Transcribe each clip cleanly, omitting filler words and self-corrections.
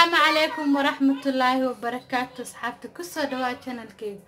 Asalaamu calaykum waraxmatullaahi wabarakaatu. Asxaabta kusoo dhawaa channelkeyga,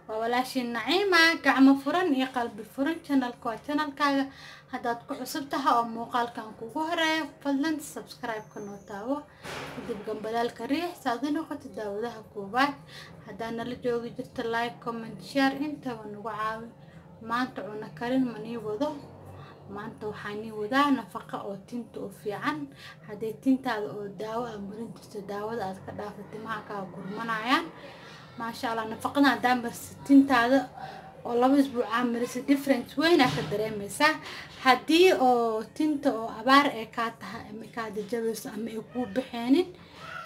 waa walaashiin Naciima. Gacmo furan iyo qalbi furan, channelka waa channelkaaga. Haddaad ku cusub tahay oo muuqaalkan kugu horeeyo, fadlan subscribe-ka noo taawo, kadib gambalaalka riix saad u noqoto daawadaha koowaad. Haddaa nala joogi jirta, like, comment, share intaba nagu caawi. Maanta cuna karin manii wado, maanta waxaa nii wadaa nafaqa oo tinta u fiican. Hadday tintaada oo daawo aad marin jirto, daawada aad ka dhaafto, timaha kaa gurmanayaan, maasha Allah. Nafaqada haddaa marisid tintaada oo 2 isbuuc aa marisid, difference weyn aa ka dareemeysaa. Haddii oo tinta oo abaar ay kaa tahay ama kaa jajabayso ama ay kuu baxeenin,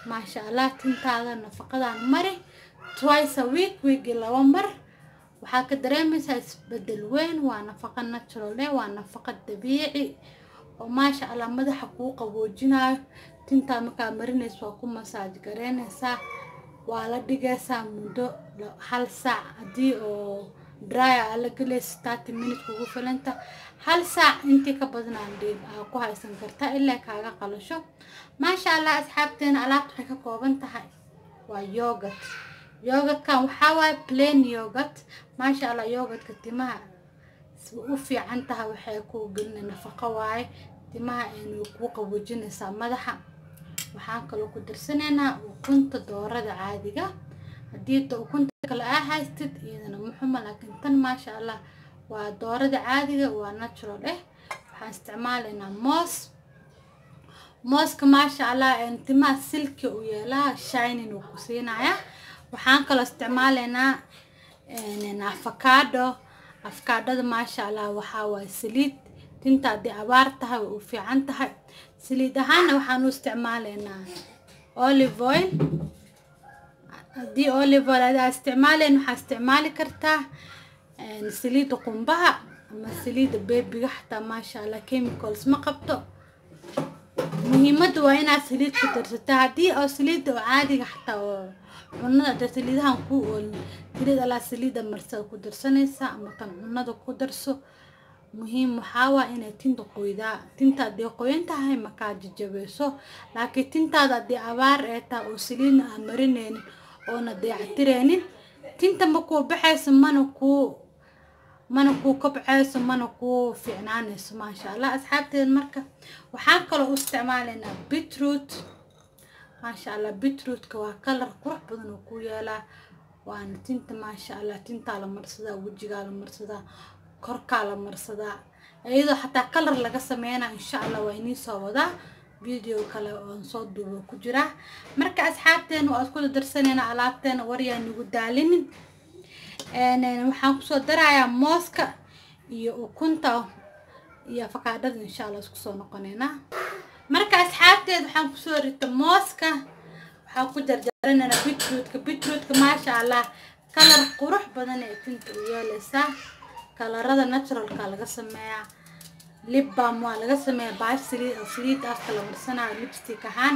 maasha Allah, tintaada nafaqadan mari twice a week, weekii 2 mar, waxaa ka dareemeysaa isbedel weyn. Waa nafaqa natural eh, waa nafaqa dabiici oo maasha Allah madaxa kuu qaboojinayo. Tintaa markaa marinaysa, waa ku massage gareynaysaa, waa la dhigaysaa muddo hal saac. Haddii oo dry aa la gelaysa, 30 minutes kugu filanta. Hal saac intii ka badan aa ku haysan kartaa ilaa kaaga qalasho, maasha Allah. Asxaabteena, alaabta waxay ka kooban tahay waa yogurt. Yogurtkan waxaa waaye plain yogurt, maasha Allah. Yogurtka timaha u fiican tahay, waxay kuu gelina nafaqo waaye, timaha aynu kuu qaboojinaysaa madaxa. Waxaan kaloo ku darsanaynaa ukunta doorada caadiga. Haddii ukunta kale aa haystid, iyadana muxuma, laakiin tan maasha Allah waa doorada caadiga, waa natural eh. Waxaan isticmaalaynaa moos. Mooska maasha Allah timaha silky u yeelaa, shining uu ku siinayaa. Waxaan kaloo isticmaalaynaa avocado. Avocadada maasha Allah waxaa waaye saliid. Tinta haddii abaar tahay, way u fiican tahay. Saliid ahaana waxaan u isticmaalaynaa olive oil. Haddii olive oil adaa isticmaalayn, waxaa isticmaali kartaa saliidda qumbaha ama saliidda babyga xataa, maasha Allah, chemicals ma qabto. Muhiimadda waa inaad saliid ku darsato. Haddii oo saliidda oo caadiga xataa oo cunada, hadda saliidahan ku oolin, saliid alaa saliidda marsada ku darsanaysaa ama tan cunada ku darso. Muhiim waxaa waa inay tinta qoydaa. Tinta haddii qoyan tahay, makaa jajabeyso. Laakiin tintaada haddii abaar ee tahay oo saliidna aan marineynin oona dayactireynin, tinta ma kuu baxayso, mana kuu kobceyso, mana kuu fiicnaaneyso, maasha Allah. Asxaabteeda, marka waxaan kaloo u isticmaalaynaa beetroot, maasha Allah. Beetrootka waa color qurux badan oo ku yeelaa, waana tinta, maasha Allah. Tintaa la marsadaa, wejigaa la marsadaa, korkaa la marsadaa, iyadoo xataa color laga sameynaa. Insha Allah waa inii soo wadaa, video kale oon soo duubo ku jiraa. Marka asxaabteena, waa isku darsanayna alaabteena, waryaa nagu daalinin. Waxaan kusoo darayaa mooska iyo ukunta iyo afakaadhada. Insha Allah isku soo noqonaynaa. Marka asxaabteed, waxaan kusoo rita mooska, waxaan ku jarjaranaynaa beetrootka. Beetrootka maasha Allah color qurux badan ee tinta u yeelaysaa. Colorada naturalka laga sameeyaa, lip balm waa laga sameeyaa, baash saliid saliid afka la marsanayo, lipstick ahaan,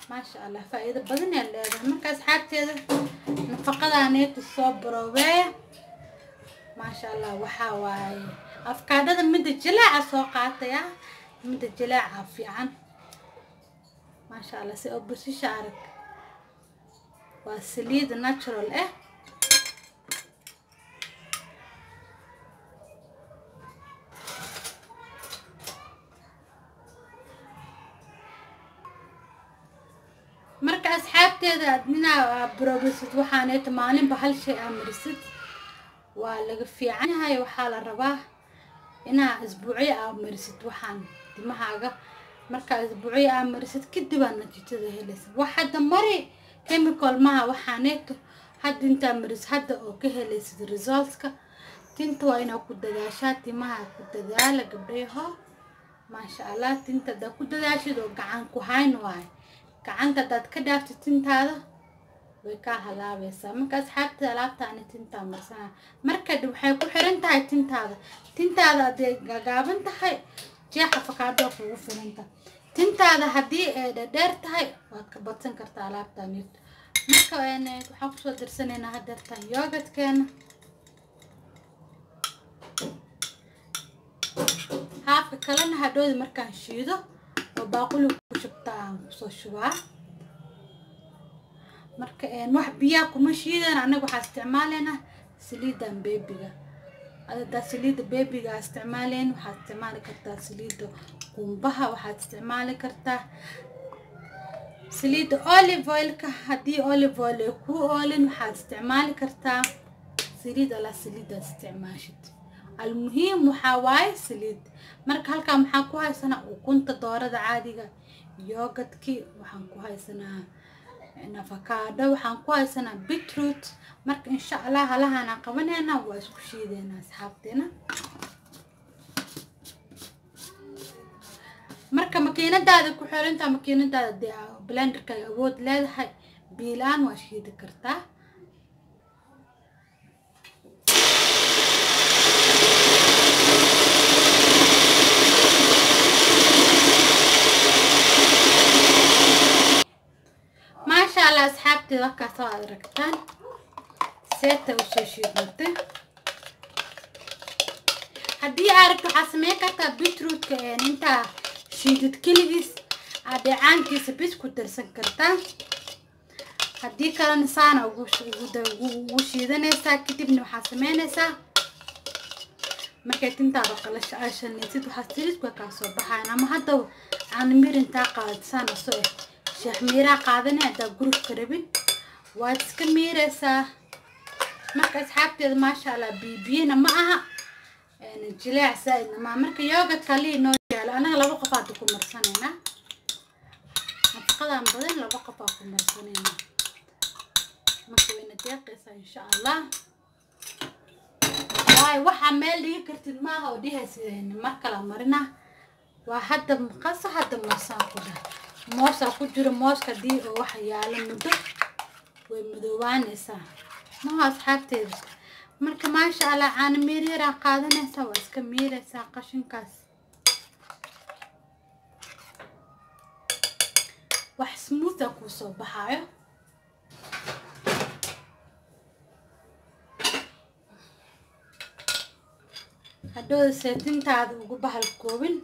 maasha Allah, faa'iido badan ay leedahay. Marka asxaabteeda, nafaqadaaneeta soo baroobeeya, maasha Allah. Waxaa waaye afkaadhada midda jilaaca soo qaataya, midda jilaaca fiican, maasha Allah. Si oo basisha arag, waa saliid natural ah. Marka asxaabteeda, inaa baroobisid waxaaneeta maalinba hal shay aa marisid waa laga fiican yahay. Waxaa la rabaa inaa isbuucyo aa marisid waxaan timahaaga. Markaa isbuucyo aa marisid kadib aa natiijada helaysa. Wax hadda mari chemical maha waxaaneeto. Hadda intaa marisid hadda oo ka helaysid resultska. Tinta waa inaa ku dadaashaa, timaha ku dadaala gabdhayaho, maasha Allah. Tinta haddaa ku dadaashid oo gacan ku hayn waayo, gacanta haddaad ka dhaaftid tintaada way kaa halaabaysaa. Marka asxaabta, alaabtaani tintaa marsana. Marka waxay ku xiran tahay tintaada. Tintaada hadday gagaaban tahay, jeex afakaadho kugu filanta. Tintaada haddii ay dhadheer tahay, waad ka badsan kartaa alaabtaanito. Marka waxaan kusoo darsanaynaa hadeertaan yogurtkeena. Haafka kalena hadhowda markaan shiido oo baaquli ku shubtaa aan kusoo shubaa. Marka wax biyaa kuma shiidan, anaga waxaa isticmaalaynaa saliidan beebiga. Adadaa saliidda beebiga aa isticmaaleen, waxaad isticmaali kartaa saliidda qumbaha, waxaad isticmaali kartaa saliidda olive oilka. Haddii olive oil ay kuu oolin, waxaad isticmaali kartaa saliid alla saliidaad isticmaashid. Almuhiim waxaa waaye saliid. Marka halkaa maxaan ku haysanaa? Ukunta doorada caadiga, yogurtkii waxaan ku haysanaa, avocado waxaan ku haysanaa, beetroot. Marka insha Allah halahaanaan qabanaynaa, waa isku shiideynaa asxaabteena. Marka makiinadaada ku xirantaa, makiinadaada dee blenderkaaga awood leedahay, biilaan waa shiidi kartaa. Maasha Allah asxaabteeda, wakaas oo aad aragtaan seeta usoo shiidmatay. Haddii aad rabto waxaa sameyn kartaa beetrootka intaa shiidid keligiis aad dheecaankiisa bis ku darsan kartaa. Haddii kalena saana ugu shiidanaysaa. Kadibna waxaa sameynaysaa markay tintaada qalasho aa shanaysid, waxaa saliidka kaa soo baxayan. Ama haddaba caano miir intaa qaadisaan asoo eh sheekh miiraa qaadanay, haddaa gurufka rabin waad iska miiraysaa. Marka asxaabteeda maasha Allah, biyobiyana ma aha, jileec zaaidna maaha. Marka yogurtka lii noo yaalo, anaga 2 qof hadda ku marsanaynaa nafaqadan badan, 2 qof aa ku marsanaynaa. Marka wayna deeqaysaa insha Allah. Waayo waxaa meel dhigi kartid maaha oo dhihaysid mar kala marina. Waa hadda qaso, hadda marsaan ku dhah. Moosaa ku jiro, mooska haddii oo waxa yaalo muddo way madoobaanaysaa maha asxaabteeda. Marka maasha Allah caano miir yaraa qaadanaysaa, waa iska miiraysaa qashinkaas. Wax smooth ah kuu soo baxaayo. Hadhowda seetintaada ugu bahal koobin.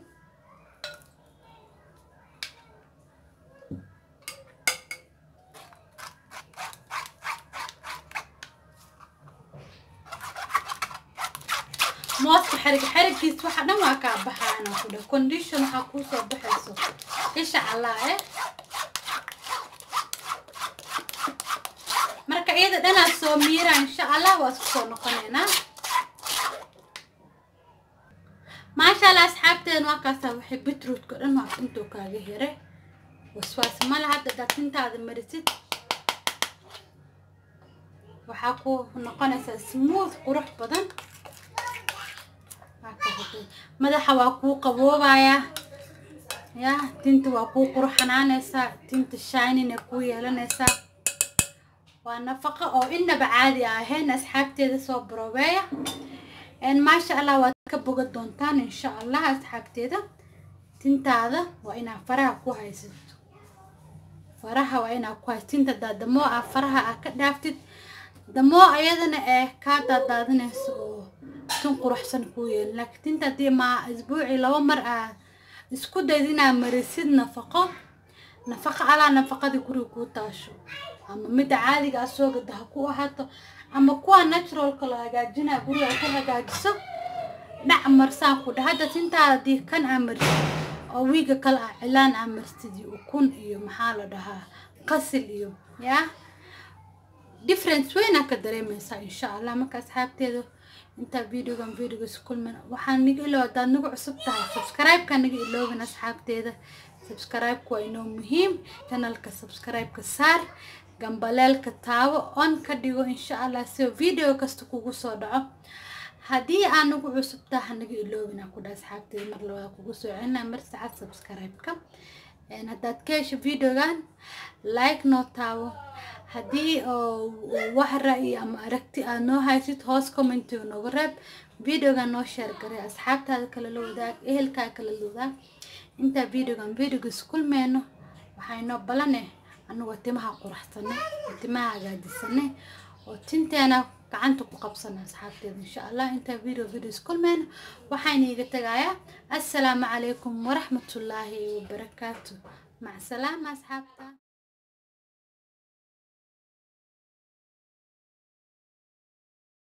Mooska xarig xarigkiis waxa dhan waa kaa baxaana ku dheh. Condition waxaa kuu soo baxayso isha Allah eh. Marka iyada dhanaa soo miira insha Allah, waa isku soo noqonaynaa. Maasha Allah asxaabteen, waa kaasaa waxay beetrootka dhan waa intuu kaaga hiray. Waswaas mala hadda hadaad tintaada marisid, waxaa ku noqonaysaa smooth qurux badan. Madaxa waa kuu qaboobayaa ya, tinta waa kuu qurxanaanaysaa, tinta shining ay kuu yeelanaysaa. Waa nafaqo oo inaba caadi ahayn asxaabteeda, soo baroobeeya. Maasha Allah waad ka boga doontaan insha Allah asxaabteeda. Tintaada waa inaa faraha ku haysato, faraha waa inaa ku haysato tinta. Hadaa damoo aa faraha aa ka dhaaftid, damoo ayadana ee kaa daadaadinayso oo tin quruxsan kuu yeelin. Laakiin tinta haddii maa isbuucii 2 mar aa isku dayd inaa marisid nafaqo, nafaqa alaa nafaqadii guriga kuu taasho, ama midda caadiga ah soo gada ha ku ahaato, ama kuwa naturalka la hagaajinaya guriga ku hagaajiso, dhac marsaan ku dhah. Hadda tintaada haddii kan aa marisid oo wiiga kale ah cilaan aa marsid iyo ukun iyo maxaa la dhahaa qasil iyo yaa, difference weyn aa ka dareemaysaa insha Allah. Marka asxaabteeda, intaa videogan videoga isku kulman, waxaan niga iloow, haddaad nagu cusub tahay subscribe-ka naga iloobin asxaabteeda. Subscribe-ku waa inoo muhiim channelka. Subscribe-ka saar, gambaleelka taabo, on ka dhigo insha Allah, si video kasta kugu soo dhaco. Haddii aan nagu cusub tahay naga iloobin aan ku dhaha asxaabteeda, mar labaad kugu soo celinaa, mar saxaad subscribe-ka. Haddaad ka hesho videogan, like noo taabo. Haddii oo wax ra'yi ama aragti aad noo haysid, hoos commentiga nooga reeb. Videogan noo share garay, asxaabtaada kale la wadaag, ehelkaaga kale la wadaag. Intaa videogan videoga iskulmeyno, waxaa inoo balane anagoo timaha quraxsanay oo timaha hagaajisane oo tinteena Gacanta ku qabsana asxaabteeda, insha Allah. Intaa videos kulmeen, waxaan iiga tagayaa assalaamu calaykum waraxmatullaahi wabarakaatu. Mac salaama asxaabta.